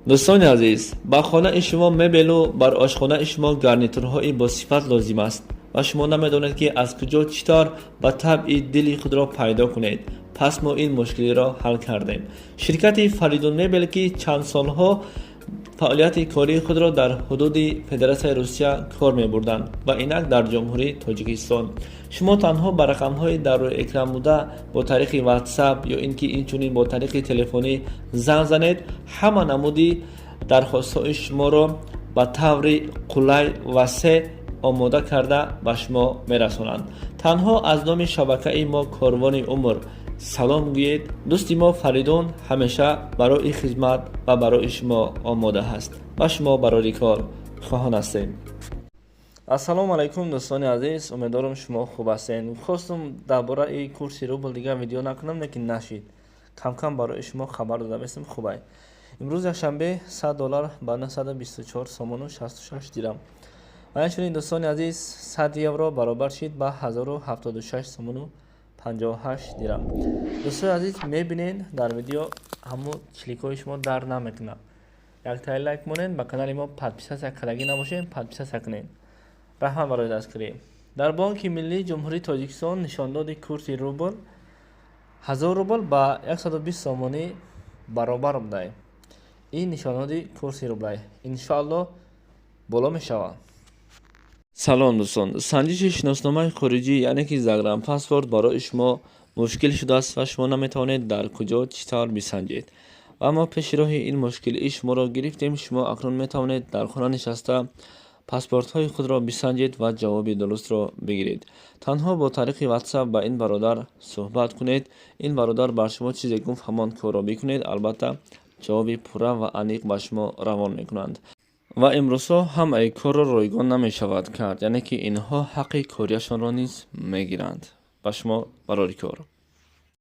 Дӯстони азиз, ба хонаи шумо мебелу бар ошхонаи шумо гарнитурҳои босифат лозим аст ва шумо намедонед, ки аз куҷо, чӣ тавр ба табъи дили худро пайдо кунед. Пас мо ин мушкилиро ҳал кардем. Ширкати «Фаридун Мебел», ки чанд солҳо фаъолияти кории худро дар ҳудуди Федератсияи Русия кор мебурданд ва инак дар Ҷумҳурии Тоҷикистон. Шумо танҳо ба рақамҳои дар рӯи экран буда бо тариқи WhatsApp ё ин ки инчунин бо тариқи телефонӣ занг занед. Ҳама намуди дархостҳои шуморо ба таври қулай васеъ омода карда ба шумо мерасонанд. Танҳо аз номи шабакаи мо «Корвони умр» салом гӯед. Дӯсти мо Фаридун ҳамеша барои хизмат ва барои шумо омода ҳаст ва шумо барори кор хоҳон ҳастем. Ассалому алайкум, дӯстони азиз, умедворам, шумо хуб ҳастед. Хостум дар бораи курси рубл дигар видео накунам, лекин нашид. Камкам барои шумо хабар дода бестам, хубай. Имрӯз якшанбе, 100 доллар ба 924 сомону 66 дирам ва инчунин, дӯстони азиз, 100 евро баробар шид ба 1076 сомону 58 дирам. Дӯстони азиз, мебинед, дар видео ҳамун чиликҳои шумо дар намекунад. Яктаи лайк монед, ба канали мо подписаться кардагӣ набошед, подписаться кунед. Раҳмат барои дастгирӣ. Дар Бонки миллии Ҷумҳурии Тоҷикистон нишондоди курси рубл: 1000 рубл ба 120 сомонӣ баробар будай. Ин нишондоди курси рублай иншоалло боло мешавад. Салом, дӯстон! Санҷиши шиносномаи хориҷӣ, яъне ки загранпаспорт, барои шумо мушкил шудааст ва шумо наметавонед дар куҷо, чӣ тавр бисанҷед. Ва мо пеши роҳи ин мушкилии шуморо гирифтем. Шумо акнун метавонед дар хона нишаста паспортҳои худро бисанҷед ва ҷавоби дурустро бигиред. Танҳо бо тариқи WhatsApp ба ин бародар суҳбат кунед. Ин бародар бар шумо чизе гуфт, ҳамон корро бикунед. Албатта, ҷавоби пурра ва аниқ ба шумо равон мекунанд. Ва имрӯзҳо ҳамаи корро ройгон намешавад кард, яъне ки инҳо ҳаққи кориашонро низ мегиранд. Ба шумо барори кор.